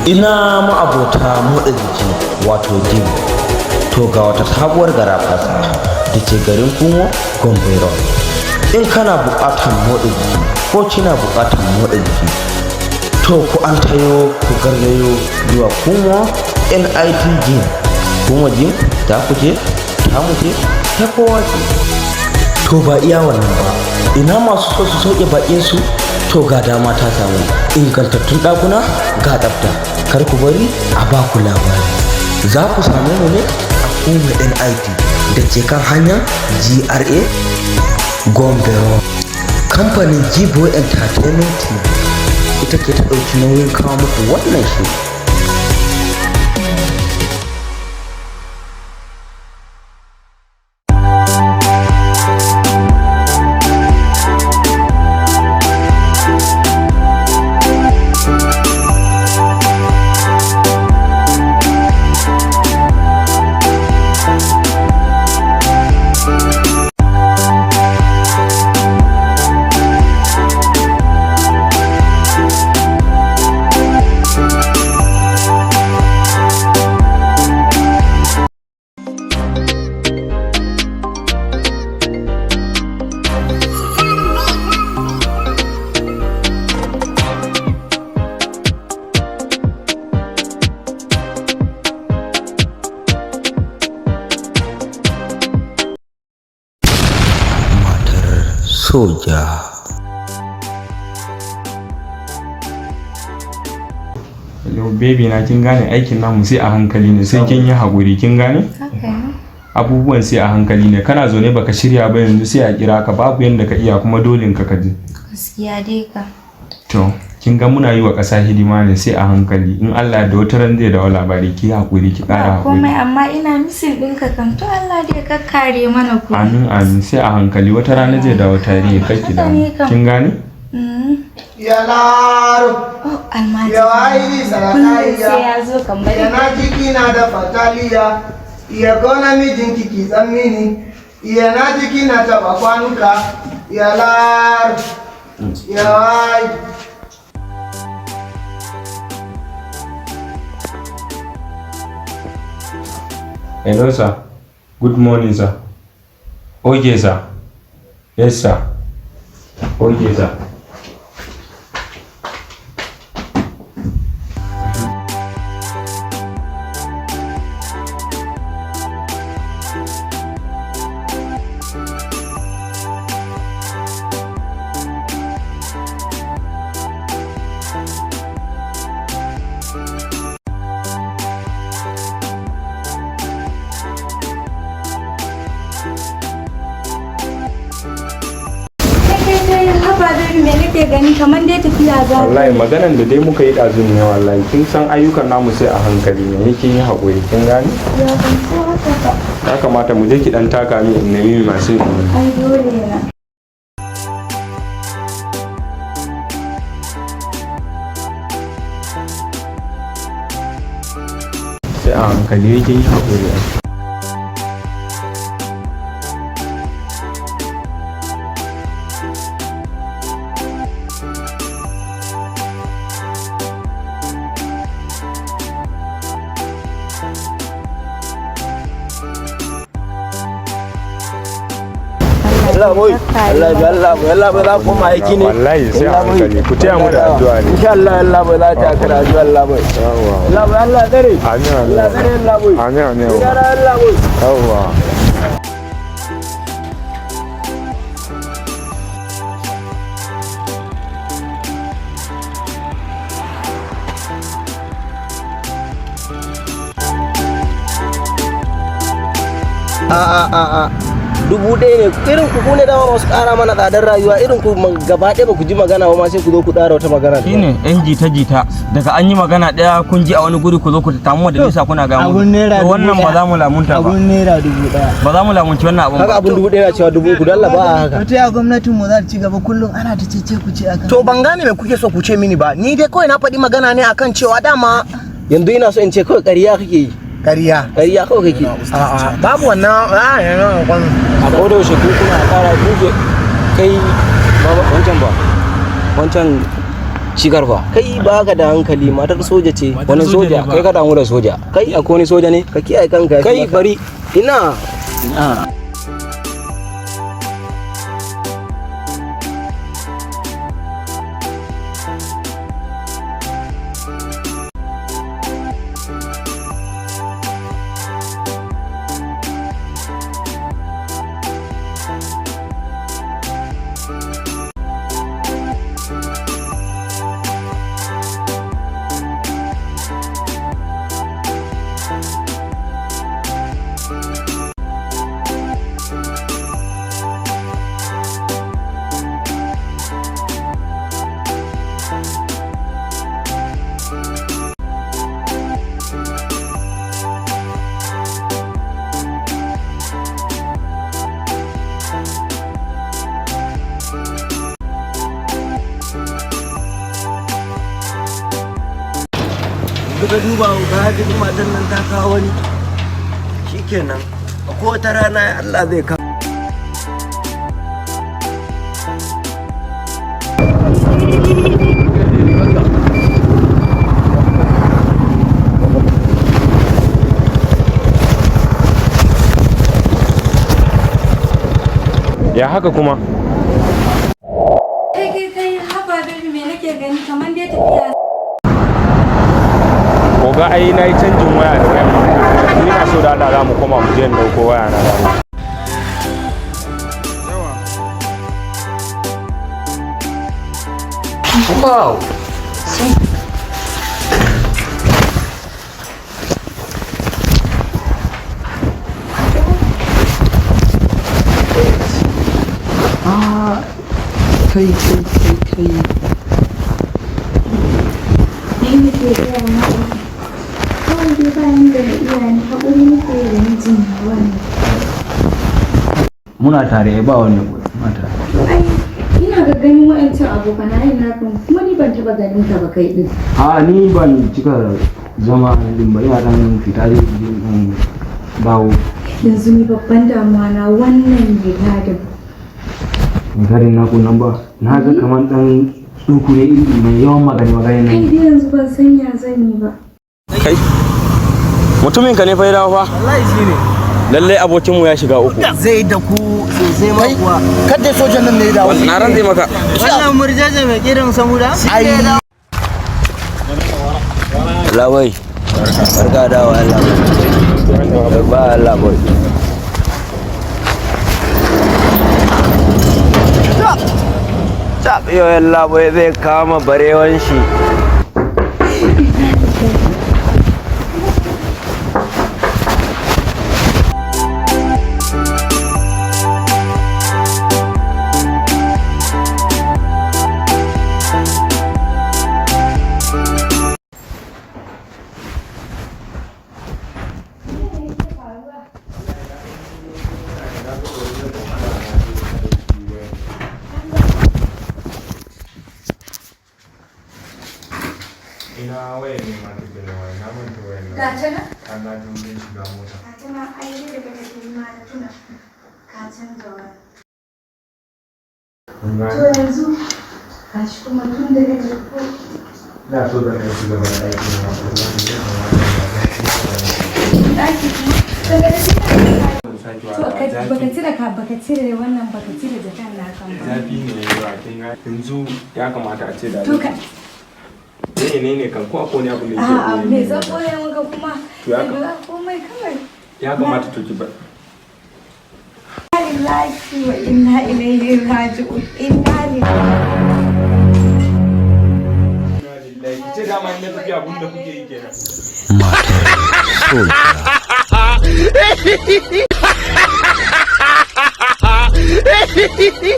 Ina ma'abota motsa jiki, wato gym? To, ga wata sabuwar garabasa da ke garin Kumo, Gombe Road. In kana buƙatar motsa jiki ko kina buƙatar motsa jiki, to ku an tayo, ku garzayo zuwa Kumo NIT Gym. Kumo Gym ta ku ce, ta mu ce, ta kowa ce. To, ba iya wannan ba, ina masu so su sauke bakin su? To, ga dama ta samu: ingantattun ɗakuna, ga tsafta. Kar ku bari a ba ku labari. Za ku same mu ne a Kuma NIT da ke kan hanyar GRA, Gombe Road. Kamfanin Jibo Entertainment Team ita ke ta ɗauki nauyin kawo muku wannan shiri. Matar Soja. Yau baby na, kin gane aikin namu sai a hankali ne, sai kin yi haƙuri, kin gane? Haka ne. Abubuwan sai a hankali ne. Kana zaune baka shirya ba, yanzu sai a kira ka, babu yanda ka iya, kuma dole ka kaji. Gaskiya dai ka. To, kin ga muna yi wa ƙasa hidima ne, sai a hankali. In Allah da wata ran zai dawo labari, ki haƙuri, ki ƙara Ba komai, haƙuri. amma ina missing ɗinka kam. To, Allah dai ka kare mana ku. Amin, amin. Sai a hankali, wata rana zai dawo tarihi, kai ki Haka damu. ne kam. Kin gane? Ya laro, Oh, almajiri. ya wayi Kullum sarakaiya, sai ya zo kamar ya na jiki na dafa taliya, ya gona mijinki ki tsammini, ya na jiki na taba kwanuka, ya laro, ya wayi. Hello, sir. Good morning, sir. Okay, sir. Yes, sir. Okay, sir. Kai, kai, kai, haba baby, me nake gani? Kamar dai tafiya za ka Wallahi yi. maganan da dai muka yi ɗazun ne. Wallahi kin san ayyukan namu sai a hankali ne, kin yi haƙuri, kin gane? Ya ban so haka ba. Ya kamata mu je ki dan taka min in nemi masu Ai dole na. Sai a hankali, kin yi haƙuri. Allah boy, Allah boy, Allah boy, Allah boy, za ku koma aiki ne. Wallahi sai a hankali, ku taya mu da addu'a ne. Insha Allah, Allah boy, za ta kara addu'a, Allah boy. Yawwa. Allah boy, Allah tsare. Amin, amin. Allah tsare, Allah boy. Amin, amin. Gyara, Allah boy. Yawwa. A a a a 1000 ne. Irin ku ne dama masu ƙara mana tsadar rayuwa. Irin ku gaba ɗaya ba ku ji magana ba ma, sai ku zo ku ɗara wata magana. Shine yan jita jita, daga an yi magana daya kun ji a wani guri, ku zo ku tamu da nisa kuna ga mu. Abun naira To, wannan ba 1000. za mu lamunta ba. Abun naira 1000. Ba za mu lamunci wannan abun Haka ba. abun 1000 na cewa 3000, don Allah ba a haka. To, ta ya gwamnatin mu za ta ci gaba kullum ana ta cece ku ce akan To, ban gane me kuke so ku ce mini ba. Ni dai kawai na faɗi magana ne akan cewa dama Yanzu ina so in ce kawai ƙarya kake yi. Ƙarya. Ƙarya kawai kake. A'a, babu wannan A koda yaushe ku kuna ƙara ku ke kai. Baba, wancan ba wancan. Shi karfa. Kai ba ka da hankali, matar soja ce. Wani soja? Kai ka damu da soja. Kai. Akwai wani soja ne? Ka kiyaye kanka. Kai bari. Ina. Ina. Ka duba ga duk matan nan ta kawo wani, shikenan ko wata rana Allah zai kawo. Ya haka kuma? Kai kai kai, haba baby, me nake gani? Kamar dai tafiya. Oga, ai na yi canjin waya da wayan mata. Ni na so da Allah za mu koma mu je in dauko waya na da. Wow. Kai kai kai kai. Ni nake gaya maka. Kawai dai bayan da na iya ni haƙuri nake yi da mijin nawa ne. Muna tare, ba wani abu. Muna tare. To ai ina ga ganin wa'ancan abokanayen naka, kuma ni ban taɓa ganin ka ba kai ɗin. A ni ban cika zama a nan din ba, ina dan fita dai in je in dawo. Yanzu ni babban damuwa na wannan mai gadin. Mai gadin naku nan ba? Na ga kamar dan tsuku ne iri mai yawan magana magana Kai nan. dai yanzu ban san ya zan yi ba. Kai. Mutumin ka ne fa ya dawo fa? Wallahi shine. Lallai abokinmu ya shiga uku. Zai da ku sosai ma kuwa. Kada sojan nan ne ya dawo. Na rantse maka. Wannan murjaje mai kiran samuda. Ai. Labai. Barka da wa Allah. Ba Allah boy. Cap yau yalla boy zai kama barewan shi. Ina wayar ne ma take da waya, na manta wayar nan. Ga ta nan? Har na je wurin shiga mota. Ga ta nan, ai dai daga tafi ma na tuna ka canza waya. Kun gane? To yanzu gashi kuma tun da nake ko Ina so zan kai su gaban ɗaki na, wallahi ya kamata ɗaki kuma daga da na sake To wa ka zafi. baka cire ka baka cire wannan, baka cire jakan naka ba. Zafi ne ya yi wa, kin ga yanzu ya kamata a ce da To ka ne ne kan ko akwai wani abu ne ke A'a, ɓoye me ne. zan ɓoye maka kuma? To ya Da komai kawai. Ya kamata to ki ba Inna lillahi wa inna ilaihi raji'un. Inna lillahi. Ki ce dama in na tafi abun da kuke yi kenan. Matar soja.